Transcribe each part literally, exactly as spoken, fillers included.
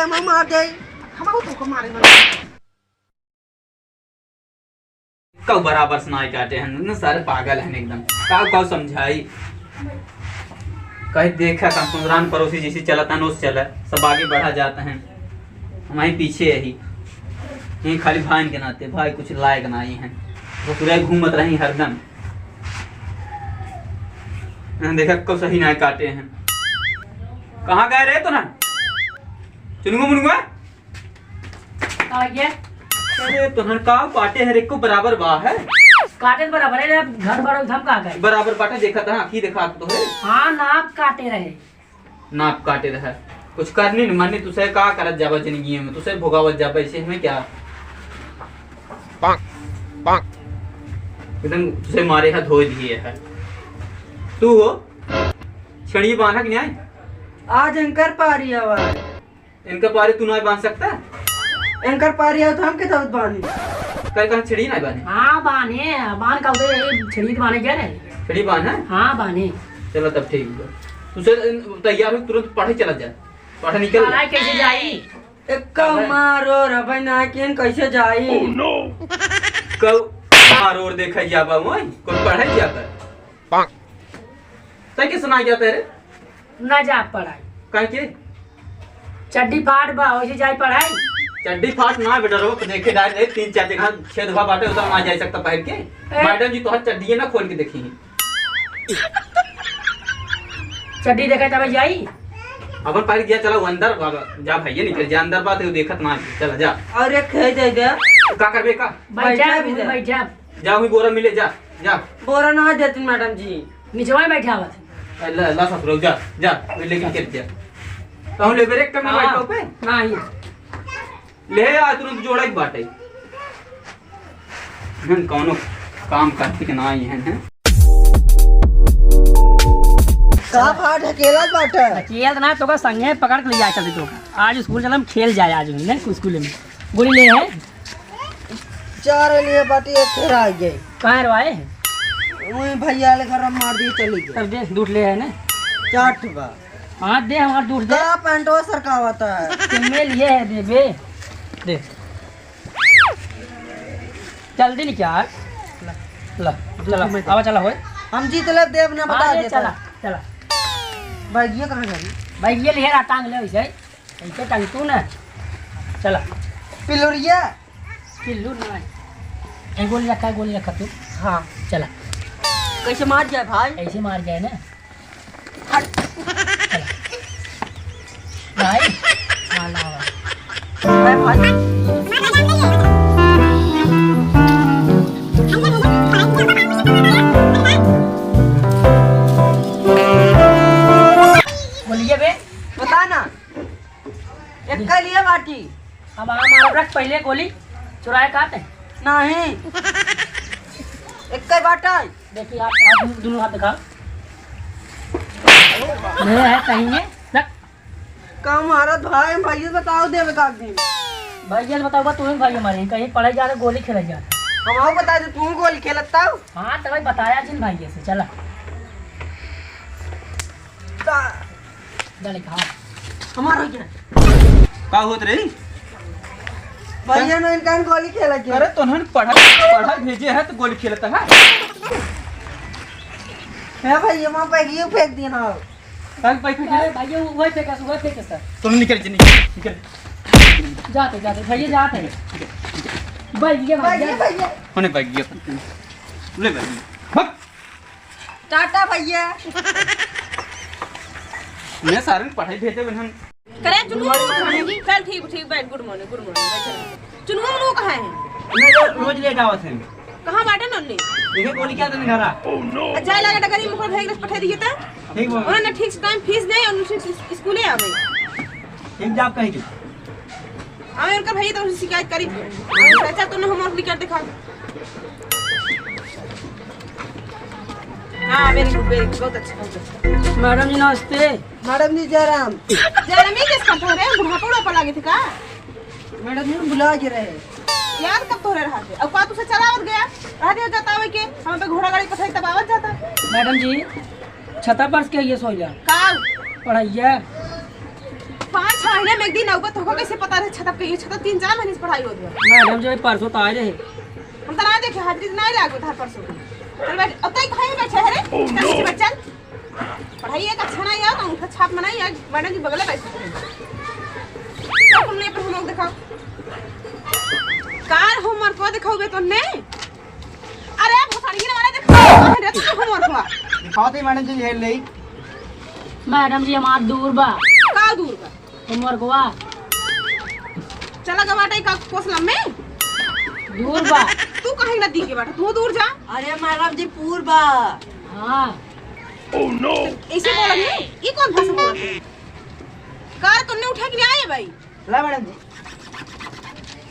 हम मार दे। हम तुमको मारे ना। कउ बराबर से नाहीं काटे हैं, न सारे पागल हैं एकदम। का, का समझाई? कहीं देखा था, पुरान पड़ोसी जैसे चलत हैं, ओस चला, सब आगे बढ़ा जात हैं, हम वहीं पीछे ही। यहीं खाली भाई के नाते, भाई कुछ लायक नाहीं हैं, ससुरे घूमत रही हरदम। यहाँ देखा, कउ सही नाहीं काटे हैं। कहाँ गए रे तो ना? चुनुआ मुनुआ? का भैया? अरे, तोहन का बाटे है, एको बराबर बा है? काटे त बराबर है, अब घर बड़ो हम का करी? बराबर बाटे, देखा था, आँखी देखा तो है। हाँ, नाप काटे रहे। नाप काटे रहे। कुछ करनी न मानी, तुसे का करत जाबा जिंदगी में, तुसे भोगावत जाबा, इसे हमें क्या? पाक, पाक। एकदम तुसे मारे है, धोए दिए है। तू हो, छड़ी बांधा कि नहीं? आज एंकर पारी आवा है। इनका पारी तू नाहीं बांध सकता? इनकर पारी आओ तो हम के दावत बांधी? कल कहाँ छड़ी नाहीं बांधे? हाँ, बांधे, बांध का उधर ये छड़ी तो बांधे क्या नहीं? छड़ी बांध है? हाँ, बांधे। चलो तब ठीक है। तुसे तैयार हो, तुरंत पढ़े चला जा, पढ़े निकल जा। पढ़ाई कैसे जाई? एक्का मारो रबे ना केन कैसे जाई? कब मारो और देखा जाबा, वही कोई पढ़े जाता है? तै के सुनाई जाता है रे? ना जा पढ़ाई। काहे के? चड्डी फाट बा, वैसे जाई पढ़ाई? चड्डी फाट ना बेटा, रो देखे डाल रे, तीन चार जगह छेद हुआ बाटे, उधर ना जा सकता पहन के। ए। मैडम जी तोहर चड्डिये ना खोल के देखी। चड्डी देखे तब जाई? अपन पहन के जा, चला वो अंदर बाबा, जा भैया निकल जा, अंदर बात है, वो देखत ना है, चला जा। और एक है दे दे। का करबे का? बैठ जा, बैठ जा भी। बैठ जा। जा, वही बोरा मिले, जा, जा। बोरा ना देती मैडम जी। निचवा बैठा हुआ था। ला, ला ससुर, जा, जा, लेकिन के जा। कहूँ ले बेरे कम हाँ। बैठो पे। नहीं। ले आ, तुरंत जोड़ा एक बाटे। हम कौनो काम करते के ना आई हैं, हैं? का भाट है, केला बाटे? केला तो ना, तो का संगे पकड़ के ले जाए चलते तो का। आज स्कूल चलम, खेल जाए आज, नहीं स्कूल में। गोली ले है। चार लिए बाटी, एक हेरा गए। कहाँ हेरवाए? वही भैया वाले घर में मार दिए, चली गए। तब दे, दूठ ले आए ना। चार ठो बा। हाँ, दे, हमार दूठ दे। गला पैंटवा सरकावत है। तुमने लिए है, दे बे। दे। जल्दी निकाल। ला, ला, चला, आवा, चला, होए। हम जीत ले, देव ना बता अरे, देता। चला, चला। बैगिया कहाँ गई? बैगिया ले रहा, टांग ले वैसे। ऐसे टांग तू ना। चला। पिलुरिया। पिल्लू ना। एक गोली रखा, गोली रखा तू। हाँ। चला। कैसे मार जाए भाई? ऐसे मार जाए ना। हट। चला। भाई। हाँ, ना भाई। अरे भाई। बोलिए बे। बता ना। एक का लिए बाटी। अब हम मारब रख पहले गोली चुराए का ते? नहीं। एक का बाटा। देखिए आप, आप दोनों हाथ दिखाओ। नहीं है कहीं में। रख। का मारत भाई, भैया बताओ देवे का दिन। भैया से बताओ, तू ही भाई हमारे, कहीं पढ़ाई जा रहे, गोली खेला जा रहे। हम आओ बता दे, तू गोली खेलत ताऊ? हाँ, तो भाई बताया जिन भाई से, चला। का? डाले का? हमारा हो गया। का होत रही? भैया ने इनका गोली खेला के। अरे तोहन पढ़ा, पढ़ा भेजे है तो गोली खेलता है। है भाई, ये वहाँ पे ये फेंक दिया ना। काहे भाई फेंक अरे दे? भाई, ये वही फेंका, वही फेंका सर। तुम निकल, निकल, निकल। जाते, जाते, भैया जाते हैं। भाई, ये भाई, भाई, ये ये भाई, ये। होने भाई, ये। ले भाई। भाग। टाटा भैया। मैं सारे पढ़ाई भेजे बिना। करे चुनू, चल ठीक, ठीक, बैठ, good morning, good morning, बैठ। चुनुआ मुनुआ कहाँ है? मैं रो-, रोज लेट आवत है। कहाँ बाटे नन्नी? देखे गोली क्या तने घरा? आ, जाए लगा डगरी मुखर भेज के पठा दिए त। ठीक बा। उन्होंने ठीक से टाइम फीस दे और ठीक से स्कूले आवे। ठीक जाब कहीं के। आवे उनका भैया तो उनसे शिकायत करी। आवे चाचा तो ना हमारे लिखा दिखा। हाँ, very good, very good, बहुत अच्छा, बहुत अच्छा। मैडम जी नमस्ते। मैडम जी जयराम। जयराम ये किस करता है रे? बुढ़ापा उढ़ापा लागे थे का? मैडम जी भुला के रहे। याद कब तोरे रहा थे? अब का तुझसे चलावत गया? रहा थे जाता हुए के? हम पे घोड़ा गाड़ी पठाई तब आवत जाता। मैडम जी, छता पर के ये सोइला। का? पढ़ाइया। पाँच छह महीने में एक दिन आउबा, तोहका कैसे पता रहे छतप के? ये छतप तीन चार महीने से पढ़ाई होत बा। मैडम जी, परसों तो आए रहे। हम तो ना देखे, हाजिरी ना लागो था परसों के। चल बैठ, अब तई कहीं बैठे है रे? चल नीचे बैठ, चल। पढ़ाई एक अच्छा ना यार, अंगूठा छाप मनाई यार, मैडम जी बगले बैठ सकते हैं। तो तुमने अपन homework दिखाओ। कार homework को दिखाओ बे तुमने? अरे भोसड़िया वाला दिखाओ, कहाँ रहता है homework हुआ? दिखाओ तो मैडम जी, हेल रही। मैडम जी, हमार दूर बा। का दूर बा? Homework हुआ। चला गवा बाटे का कोसला में? दूर बा। तू कहीं ना दी के बाटे, तू दूर जा। अरे मैडम जी, पूर बा। हाँ। Oh no! ऐसे बोला नहीं, ये कौन भाषा बोला तू? कार तुमने उठा के ले आए भाई? ला मैडम जी।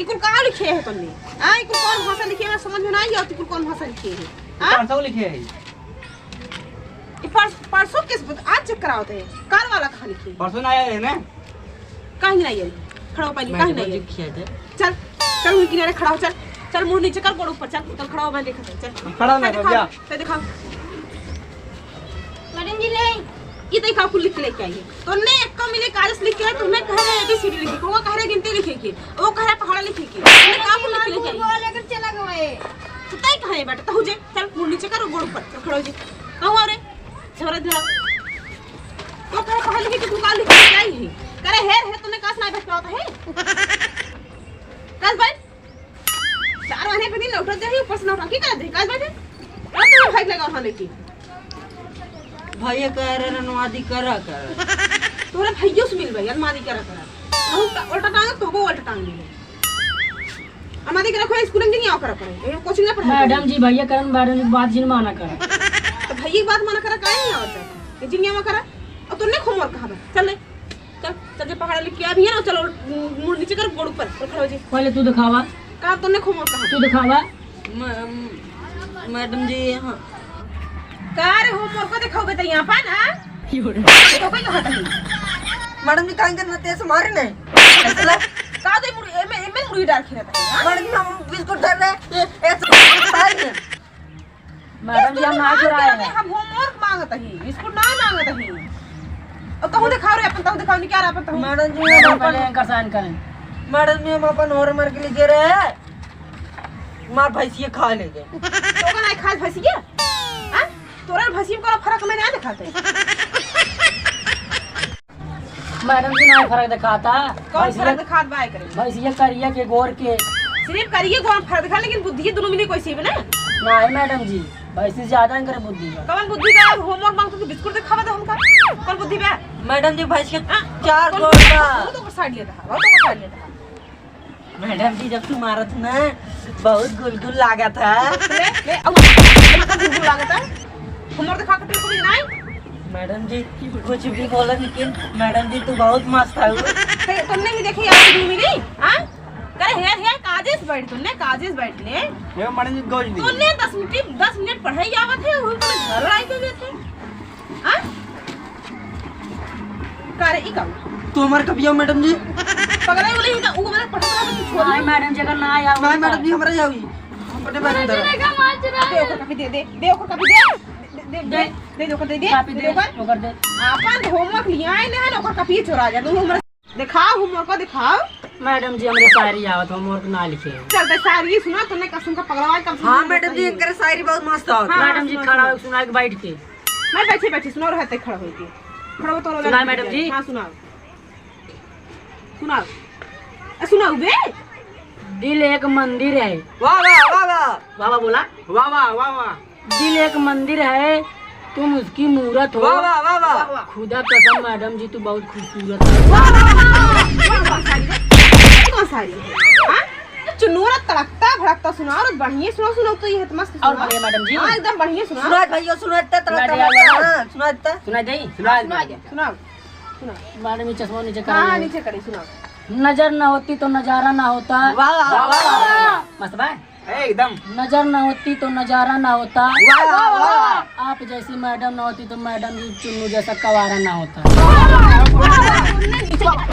ई कुल का लिखे है तुमने? हाँ, ई कुल कौन भाषा लिखे है, समझ में ना आई, और ई कुल कौन भाषा लिखे है? हाँ? परसों लिखे है। ई परस-, परसों किस बुध-, आज check करावत है, कार वाला कहाँ लिखे? परसों ना आया है ना? कहीं नहीं आई। खड़ा हो पहले, कहीं नहीं आई। चल, चल, उनकी किनारे खड़ा हो, चल। चल, मुंह नीचे कर, गोड़ ऊपर, चल, चल, खड़ा हो, मैं देखत है, चल। खड़ा ना, चल, दिखाओ, भैया। चल, दिखाओ। मैडम जी, ले। ई देखा, कुल लिख के लेके आई है। तोने एक कम मिले, कागज लिख के, तुम्हें कह रहे A B C D लिखे, वो कह रहे गिनती लिखे के, वो कह रहे पहाड़ा लिखे के। तोने का कुल लिख के लेके आई? वो लेकर चला गए। तो तय कहे बेटा, तहु जे, चल, मुंह नीचे कर, गोड़ ऊपर, चल, खड़ा हो जे। कहूँ रे, छोरा धरा। वो कह रहे पहाड़ा लिखे के, तू का लिख के लेके आई है? करे हेर है, तोने कास ना बैठ पाता है? कास बैठ। चार महीने के दिन लौटत जाही, ऊपर से नौटंकी करत जाही, काहे बाटे? और तोहर भाई लगा वहाँ लेके। भैया कह रहे रनवादी करा कर। तोहरे भैया से मिल भाई, अनमादी करा करा। बहुत उल्टा टांग, तोहको उल्टा टांग मिले। अनमादी करा कोई स्कूल में नहीं आओ करा करे। ये कोचिंग ना पढ़ा मैडम जी, भैया करन मैडम जी बात जिन माना करा। तो भैया की बात माना करा, काहे नहीं आवत है? ये जिन नहीं माना करा। और तूने homework कहा बा? चल ले। चल, चल, चल, पकड़ ले, क्या भी है ना, चलो, मुंह नीचे कर, गोड़ ऊपर, और खड़ा हो जी। पहले तू दिखावा। का तूने homework कहा? तू दिखावा। म-, मैडम जी, हाँ। का रे, homework को दिखाओगे तो यहाँ पर ना? तो कोई कहा था? मैडम जी, काहे के ना तेज मारे ने? का दे मुर्गी, एमे, एमे मुर्गी डाल के रहता है, हाँ? मैडम जी, हम बिस्कुट धर रहे, ये, एक साल में। मैडम जी, हम ना चुराए हैं। हम homework मांगत ही, बिस्कुट ना मांगत ही। और तहु दिखाओ रे, अपन तहु दिखाओ, निकाल अपन तहु। मैडम जी, हम मैडम, अपन पहले anchor sign करें। मैडम जी, हम अपन homework लिखे रहे, मार भैंसिया खा ले गए। तो का नहीं खाए भैंसिया? हाँ? तोरा भैंसिया में कोनो फर्क में ना दिखाते। मैडम जी, ना फर्क दिखाता। कौन भैंसिया, फर्क दिखात बा एकरे? भैंसिया करिया के गोर के। सिर्फ करिए गोर में फर्क दिखा, लेकिन बुद्धि दोनों मिली कोई सी भी ना। नहीं मैडम जी, भैंसी ज्यादा इनकर बुद्धि बा। कौन बुद्धि बा? Homework मांगतो तो बिस्कुट दिखावा दे हमका। कौन बुद्धि बा? मैडम जी, भैंस के हाँ? चार कौन गोड़ बा। बहुत ओकर side लेता है, बहुत ओकर side लेता है। मैडम जी, जब तू मारत ना, बहुत गुलगुल लागत है। ले, ले, अब गुलगुल लागत है। Homework दिखा के तेरे को नहीं? मैडम जी, कुछ भी बोला, लेकिन मैडम जी, तू बहुत मस्त है। ते, तुमने ही देखे यार, तुम मिली? हाँ? करे, हेर, हेर, काजे से बैठ, तुमने काजे से बैठ ले। ये मैडम जी, गोज दी। तुमने दस मिनट, दस मिनट पढ़ाई आवत है, वो तुमने घर आई के देते। हाँ? का रे, ई का? तू हमार कपिया मैडम जी। पगला ही बोले, ई का, ऊ वाला पढ़ा रहा, तू छोड़ नहीं दे। मैडम जी, अगर ना आया, नहीं मैडम जी, हमरा ही आवी। हम अपने बैग में धरा। दे, ओकर कपी दे, दे, दे, ओकर कपी दे। दे, दे, दे, दे। दे, दे, ओकर दे, दे, कपी दे, दे, ओकर। ओकर दे। आपन homework लिया है ना, ओकर कपी चोरा जा। तू हमरा दिखाओ, homework को दिखाओ। मैडम जी, हमरे शायरी आवत, homework ना लिखे। चल, तो शायरी सुना, तूने कसम का पगलवा है, कम से हाँ, कम मैडम जी, बताइए। इनकर शायरी बहुत मस्त आवत। हाँ, मैडम जी, सुना, खड़ा सुना। हो, सुना के बैठ के। मैं बैठे, बैठे, सुनाओ, रहते खड़ा होके। खड़ा हो तो रोला सुनाए, नहीं मैडम जाए। जी। हाँ, सुनाओ। सुनाओ। ए, सुनाओ बे। दिल एक मंदिर है। वाह, वाह, वाह, वाह। वाह, वाह बोला। वाह, वाह, वाह, वाह। दिल एक मंदिर है, तुम उसकी मूरत हो। वाह, वाह, वाह, वाह। खुदा कसम मैडम जी, तू बहुत खूबसूरत हो। वाह, वाह, वाह, वाह, वाह, वाह, कौन सा है? कौन सा है? हाँ? चुनूरा तड़कता भड़कता सुनाओ, और बढ़िया सुनाओ, सुनाओ तो ये है तो मस्त और सुनाओ। बढ़िया मैडम जी। हाँ, एकदम बढ़िया सुनाओ। सुना दे भैया, सुना दे, सुना दे, सुना दे। हाँ, सुना दे। सुना दे। सुना दे। सुनाओ, सुनाओ। मैडम, ये चश्मा नीचे कर हाँ, लीजिए। नीचे करी, सुनाओ। नजर ना होती तो नजारा ना होता। वाह, वाह, वाह, वाह। मस्त बा? ए, एकदम। नजर ना होती तो नजारा ना होता। वाह, वाह, वाह। आप जैसी मैडम ना होती तो मैडम जी चुन्नू जैसा कवारा ना होता। वाह, वाह, वाह, वाह।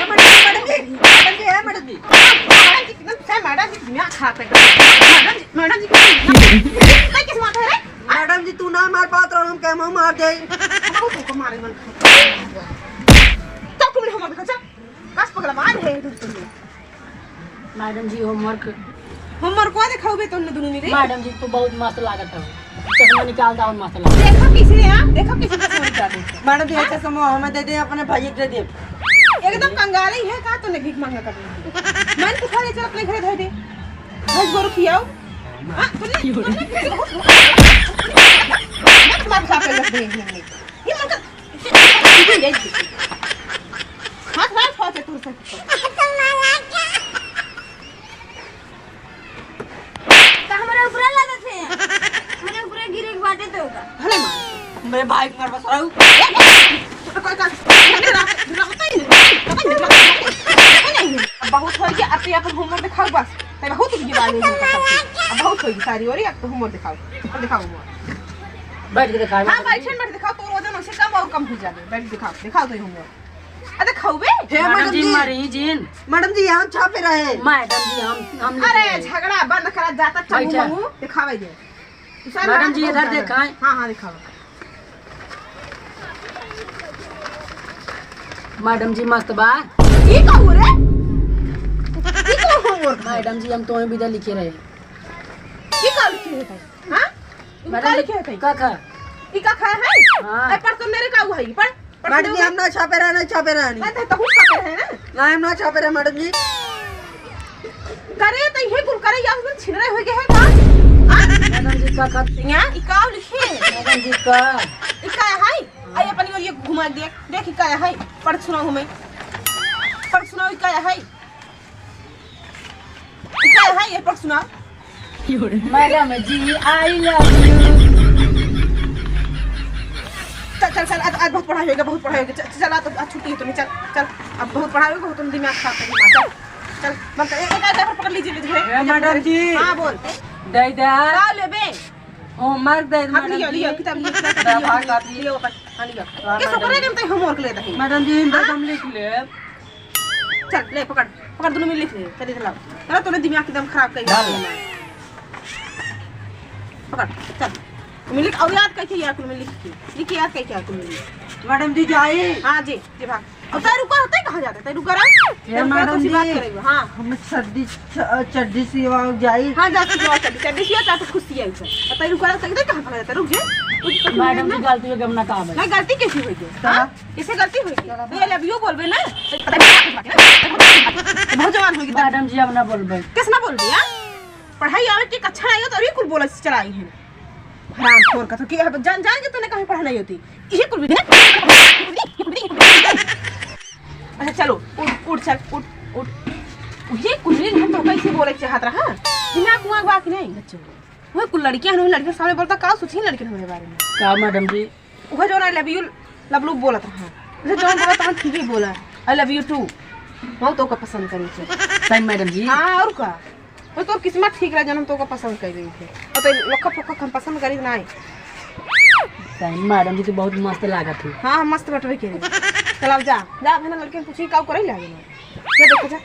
मैडम जी, मैडम जी, मैडम जी, ए, मैडम जी। मैडम जी, एकदम से मैडम जी, दुनिया खराब है। मैडम जी, मैडम जी, किस माथा है? मैडम जी, तू ना मार पात रहो, हम कहमा मार दे। हम तो मारे मन। देखा, चल। कस पगला मार है दूर तुमने। मैडम जी, homework। Homework को दिखाओ बे तुमने दोनों मिले। मैडम जी, तू बहुत मस्त लागत हो। चश्मा निकाल दो, और मस्त लागत। देखो किसी ने, हाँ? देखो किसी ने चश्मा निकाल दे। मैडम जी, हाँ? अच्छा समूह हमें दे दे, अपने भाई के दे दे। एकदम कंगाल ही है का, तूने भीख मांगा कर। मैंने तो खा ले, चल अपने घरे धर दे। भैंस गोरू खियाओ। हाँ, तूने, तूने फिर बहुत मार खा के रख दे हमने। ये मन का हाथ मार खा के तोर से। तो हमरा ऊपर लागत है। हमरा ऊपर गिरे के बाटे तो का। भले मार। मेरे भाई को मार बस रहू। कोई का, कोई का, कोई का, कोई का, कोई का, कोई का। अब बहुत हो गया, अब तो अपन homework दिखाओ बस। तै बहुत हो गया वाले हैं, अब बहुत हो गया सारी, और अब तो homework दिखाओ। अब दिखाओ homework। बैठ के दिखाओ। हाँ, बैठ, बैठ दिखाओ, तो वजन उसे कम और कम हो जाए। बैठ दिखाओ, दिखाओ तो ये homework। अरे खाओ बे। हे मैडम मैडम जी, जी। मारी जिन। मैडम जी, हम छापे रहे। मैडम जी, हम, हम लिखे अरे रहे। झगड़ा बंद करा, जाता चल बैठा। मुँह दिखावे दे। मैडम जी, इधर दिखाएं। हाँ, हाँ, दिखाओ। मैडम जी, मस्त बा। ई का हो रे? ई का हो मोर? मैडम जी, हम तोहे विदा लिखे रहे। ई का लिखे है? हाँ? ई मैडम का जी, लिखे है? का खा? ई का खा है? हाँ। ए, पर तो मेरे का हुआ है? पर मैडम जी, हम ना छापे रहनी, छापे रहनी। नहीं, तो तहु छापे रहे ना। नहीं, हम ना छापे रहे, मैडम जी। करे तो ये कुल करे, या उसमें छिन रहे हो गए हैं का? हाँ? मैडम जी, का खात? यहाँ, ई का लिखे? मैडम जी, का? ई का है? आई अपनी ओर ये घुमा दे। देख, ई का है? पढ़ सुनाओ हमें। पढ़ सुनाओ, ई का है? ई का है? ये पढ़ सुनाओ। मैडम जी, I love you। चल, चल, चल, आज, आज बहुत पढ़ाई होगा, बहुत पढ़ाई होगा। चल, चल, आज तो, आज छुट्टी है तुम्हें, चल, चल। अब बहुत पढ़ाई होगा, तुम दिमाग खराब कर दिया, चल, चल, बंद कर। एक, एक, एक पकड़ लीजिए, लीजिए। ए, मैडम जी। हाँ, बोल। दे दे। का लेबे? Homework दे दे, हाँ, मैडम लियो, जी। लियो, किताब लियो, किताब दा, लियो, भाग, लियो, भाग। लियो, अपन, हाँ, लियो। हाँ, किस मैडम ओकरे जी। के हम तई homework ले दही? मैडम जी, इनका हाँ? हम लिख लेब। चल, ले, पकड़, पकड़, दोनों मिल लिख ले। चल, इधर लाओ। चलो, तूने दिमाग एकदम खराब कर दिया डाल। है। पकड़, चल। तुम लिख, और याद करके यार, तुम लिख के। लिख के याद करके यार, तुम लिख। मैडम जी, जाई? हाँ जी, जी भाग। और तै रुका, तै कहाँ जाता है? तै रुका रहा। ये तै रुका, मैडम तुमसे बात जी, करेंगे। हाँ। हम चड्डी, च-, चड्डी सिवा जाई। हाँ, जा, सिवा चड्डी, चड्डी सिवा, जा, तो खुशी है उसे। और तै रुका रहा, तै कहाँ भाग जाता है? रुक जे। रुक, रुक, रुक, मैडम जी, रुक। गलती हो गई, हम ना काम है। नहीं, गलती कैसी हुई है? हाँ? हाँ? इसे गलती हुई है। तो ये love you बोलबे ना। तो पता नहीं क्या बात है ना। बहुत जवान हुई। मैडम जी, अब ना बोलबे। कैसे ना बोलबे यार? पढ़ाई आवे के कक्षा आई हो तो अरे कुल बोला चलाई है। हराम खोर का तो कि अब जान, जान के तूने कहीं पढ़ा नहीं होती। ये कुल भी अच्छा चलो, उठ, उठ, चल, उठ, उठ। ये कुल भी हम तो कैसे बोले चाहत रहा। दिमाग उमाग बा कि नहीं? बच्चों, वो कुल लड़कियां हैं, लड़कियों सामने बोलता का सोची लड़कियों हमारे बारे में। का मैडम जी? उहे जौन I love you लबलू बोलत रहा। उहे जौन बोलत रहा, ठीक ही बोला। I love you too। हम तो ओका पसंद करी थे। सही मैडम जी। हाँ, और का? वो तो किस्मत ठीक रहा, जौन हम तो ओका पसंद कर रही थे। और तो लोखा फोखा हम पसंद करी ना। सही मैडम जी, तो बहुत मस्त लागत है। हाँ, मस्त बटवे के। चल, अब जा। जा, अपने लड़के पूछी, का करे लागे ना। जा, देखो, जा।